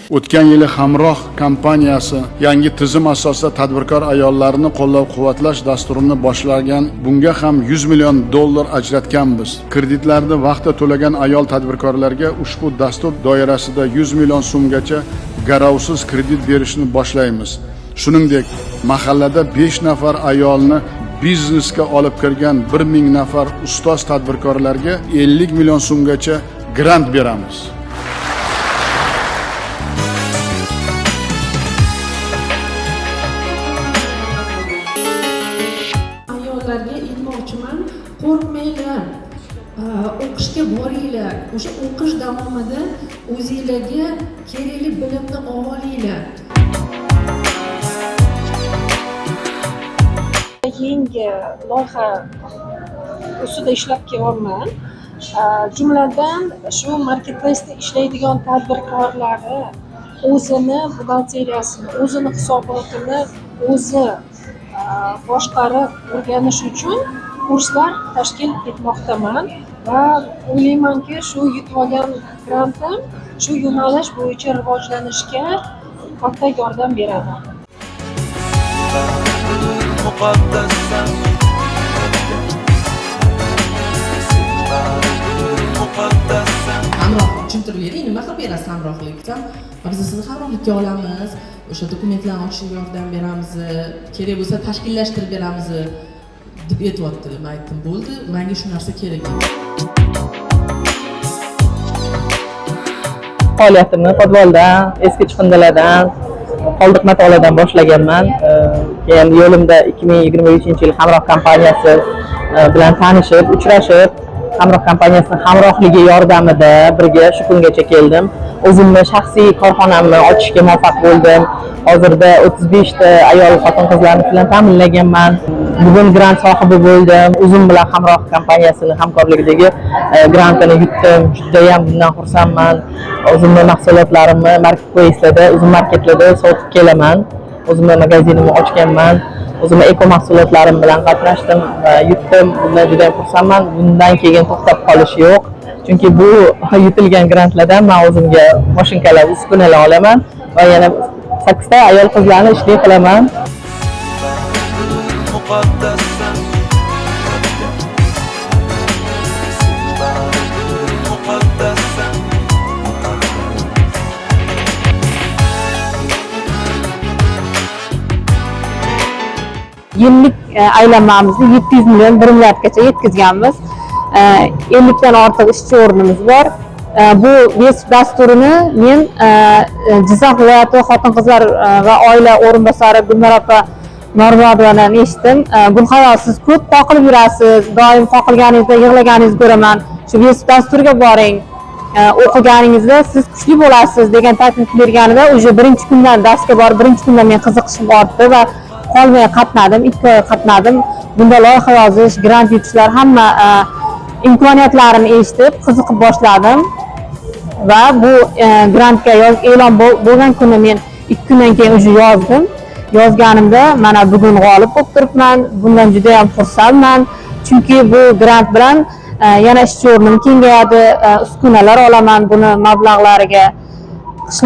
O'tgan yili Hamroh kompaniyasi yangi tizim asosida tadbirkor ayollarni qo'llab-quvvatlash dasturini boshlagan. Bunga ham $100 million ajratganmiz. Kreditlarni vaqtida to'lagan ayol tadbirkorlarga ushbu dastur doirasida 100 million so'mgacha garovsiz kredit berishni boshlaymiz. Shuningdek, mahallada 5 nafar ayolni biznesga olib kirgan 1000 nafar ustoz tadbirkorlarga 50 million so'mgacha grant beramiz. Ayollarga aytmoqchiman, qo'rqmanglar, o'qishga boringlar. O'sha o'qish davomida o'zinglarga kerakli bilimni olinglar. Yangi loyiha ustida ishlab kelyapman. Jumladan, shu marketplace'da ishlaydigan tadbirkorlari o'zini buxgalteriyasini, o'zini hisobotini o'zi boshqarib o'rganish uchun kurslar tashkil etmoqdaman va o'ylaymanki, shu yutib olgan grantim shu yo'nalish bo'yicha rivojlanishga katta yordam beradi. Muqaddassan, sen baribir muqaddassan. Hamroh tushuntirib bering, nima qilib berasiz hamrohlik desam, biz sizni hamrohlikka olamiz, o'sha dokumentlarni ochishga yordam beramiz, kerak bo'lsa tashkillashtirib beramiz deb aytyaptilar. Men aytdim, bo'ldi, menga shu narsa kerak edi. Faoliyatimni podvaldan, eski chiqindilardan, qoldiq matolardan boshlaganman. Keyin yo'limda 2023-yil Hamroh kompaniyasi bilan tanishib, uchrashib, Hamroh kompaniyasining hamrohligi yordamida birga shu kungacha keldim. O'zimni shaxsiy korxonamni ochishga muvaffaq bo'ldim. Hozirda 35 ta ayol xotin-qizlarni bilan ta'minlaganman. Bugun grant sohibi bo'ldim. O'zim bilan Hamroh kompaniyasining hamkorligidagi grantini yutdim. Juda ham bundan xursandman. O'zimni mahsulotlarimni marketplace'larda, o'zim marketlarda sotib kelaman. O'zimni magazinimni ochganman. O'zimni eko mahsulotlarim bilan qatnashdim va yutdim. Bundan juda ham xursandman. Bundan keyin to'xtab qolish yo'q. Chunki bu yutilgan grantlardan men o'zimga mashinkalar, uskunalar olaman va yana 8 ta ayol qizlarni ishli qilaman. Muqaddassan, sen baribir muqaddassan. Yillik aylanmamizni 700 million 1 milliardgacha yetkazganmiz. 50 dan ortiq ishchi o'rnimiz bor. Bu BESP dasturini men Jizzax viloyati xotin-qizlar va oila o'rinbosari Gulnora opa Normurodovadan eshitdim. Gulhayo, siz ko'p qoqilib yurasiz, doim qoqilganingizda yig'laganingizni ko'raman. Shu BESP dasturiga boring. O'qiganingizda siz kuchli bo'lasiz degan taklif berganida, уже birinchi kundan darsga borib, birinchi kundan men qiziqishim ortdi va qolmay qatnadim, 2 oy qatnadim. Bunda loyiha yozish, grant yutishlar hamma imkoniyatlarini eshitib, qiziqib boshladim. Va bu grantga e'lon bo'lgan kuni men 2 kundan keyin уже yozdim. Yozganimda mana bugun g'olib bo'lib turibman. Bundan juda ham xursandman. Chunki bu grant bilan yana ishchi o'rnim kengayadi, uskunalar olaman buni mablag'lariga.